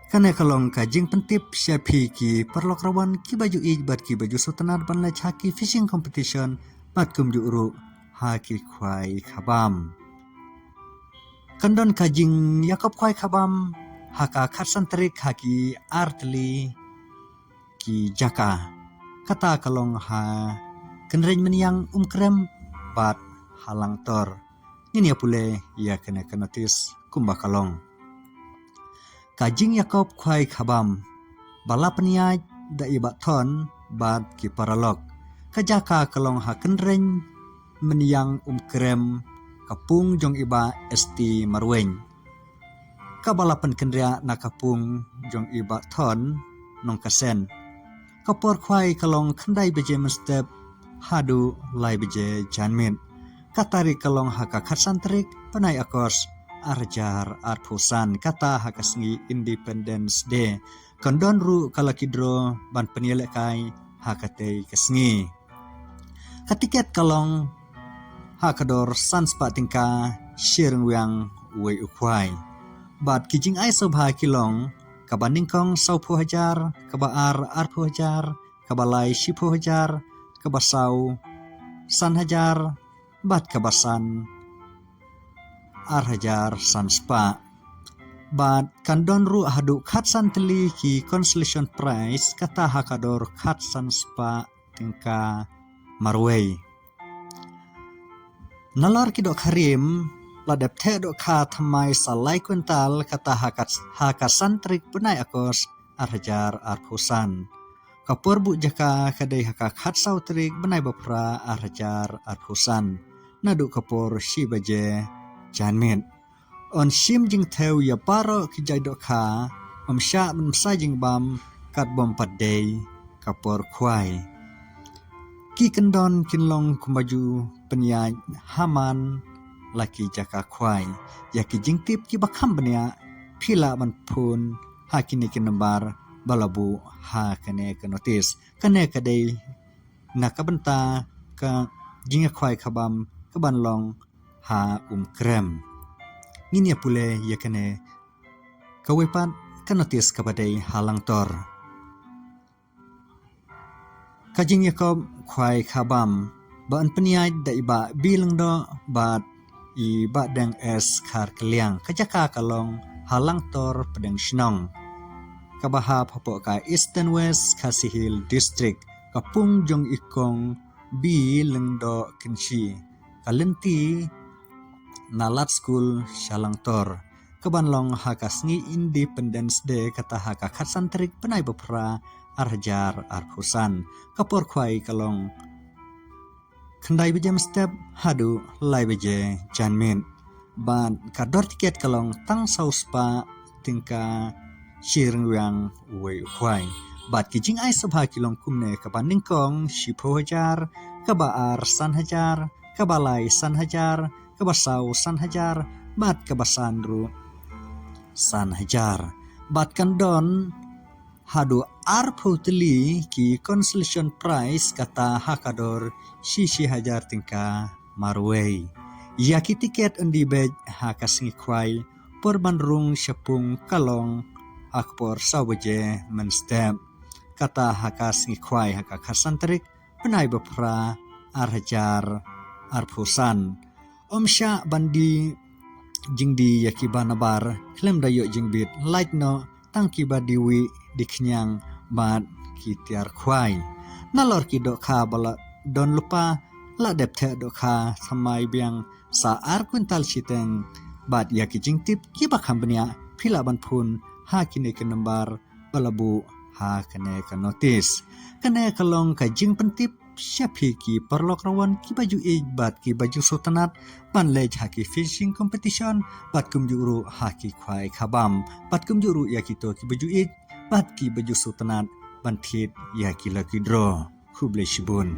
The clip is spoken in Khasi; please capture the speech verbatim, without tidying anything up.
Kane ka long ka jingpyntip sha phi ki paralok rawan ki ba ju ïeit bad ki ba ju sngewtynnat ban leit ha ki fishing competition bad kumjuh ruh ha ki khwai khabam. Kan don ka jingïakop khwai khabam ha ka khatsan tarik ha ki artylli ki jaka. Kata ka long ha Kynreng Mynïang Umkrem bad ha Langtor. Ngin ïa pule ïa kane ka notis kumba ka long. Ka jingïakop khwai khabam ba la pynïaid da i Bah Thon bad ki paralok. Ka jaka ka long ha Kynreng Mynïang Umkrem, ka pung jong i Bah S T Marwein, kaba la pynkynriah na ka pung jong i Bah Thon Nongkasen. Ka por khwai ka long khyndai baje mynstep haduh lai baje janmiet. Ka tarik ka long ha ka khatsan tarik bnai August ar hajar arphew san, kata ha ka sngi Independence Day. Kan don ruh ka lucky draw ban pynïalehkai ha katei ka sngi. Ka tiket ka long ha ka dor san spah tyngka shi ryngwiang uwei u khwai. Bad ki jingai sngewbha ki long, kaba nyngkong sawphew hajar, kaba ar arphew hajar, kaba lai shiphew hajar, kaba saw san hajar, bad kaba san ar hajar san spah. Bad kan don ruh haduh khatsan tylli ki consolation prize, kata ha ka dor khatsan spah tyngka marwei. Nalor ki dohkha rim, la dep theh dohkha thymmai sa lai kwintal, kata ha ka, ha ka san tarik bnai August ar hajar arphew san. Ka por buh jaka ka dei ha ka khatsaw tarik bnai baphra ar hajar arphew san, naduh ka por shi baje janmiet. Yn shim jingthew ïa baroh ki jait dohkha, ym shah ban bsa jingbam katba ym pat dei ka por khwai. Ki kyndon kin long kumba ju pynïaid ha man la ki jaka khwai. Ïa ki jingtip kiba kham bniah phi lah ban phone ha kine ki nambar ba la buh ha kane ka notis. Kane ka dei na ka bynta ka jingïakhwai khabam kaban long ha Umkrem. Ngin ïa pule ïa kane kawei pat ka notis kaba dei ha Langtor. Ka jingïakop khwai khabam ba yn pynïaid da i Bah B Lyngdoh bad i Bah Deng S Kharkliang. Ka jaka ka long ha Langtor Pdeng Shnong, kaba hap hapoh ka Eastern West Khasi Hills District, ka pung jong i Kong B Lyngdoh Kynshi, ka lynti na Lad School sha Langtor. Kaban long ha ka sngi Independence Day, kata ha ka khatsan tarik bnai baphra ar hajar arphew san. Ka por khwai ka long khyndai baje mynstep haduh lai baje janmiet. Bad ka dor tiket ka long tang saw spah tyngka shi ryngwiang uwei u khwai. Bad ki jingai sngewbha ki long kumne: kaba nyngkong shiphew hajar, kaba ar san hajar, kaba lai san hajar, kaba saw san hajar, bad kaba san ruh san hajar. Bad kan don haduh arphew tylli ki consolation prize, kata ha ka dor shi shi hajar tyngka marwei. Ïa ki tiket yn die beit ha ka sngi khwai, por ban rung sha pung ka long ha ka por saw baje mynstep, kata ha ka sngi khwai ha ka khatsan tarik bnai baphra ar hajar arphew san. Ym shah ban die jingdie ïa kiba nabar khlem da ïoh jingbit, lait noh tang kiba die wih die khñiang bad ki tiar khwai. Nalor ki dohkha ba la don lypa, la dep theh dohkha thymmai biang sa ar kwintal shiteng. Bad ïa ki jingtip kiba kham bniah phi lah ban phone ha kine ki nambar ba la buh ha kane ka notis. Kane ka long ka jingpyntip sha phi ki paralok rawan kiba ju ïeit bad kiba ju sngewtynnat ban leit ha ki fishing competition bad kumjuh ruh ha ki khwai khabam, bad kumjuh ruh ïa kito kiba ju ïeit bad kiba ju sngewtynnat ban thied ïa ki lucky draw. Khublei shibun.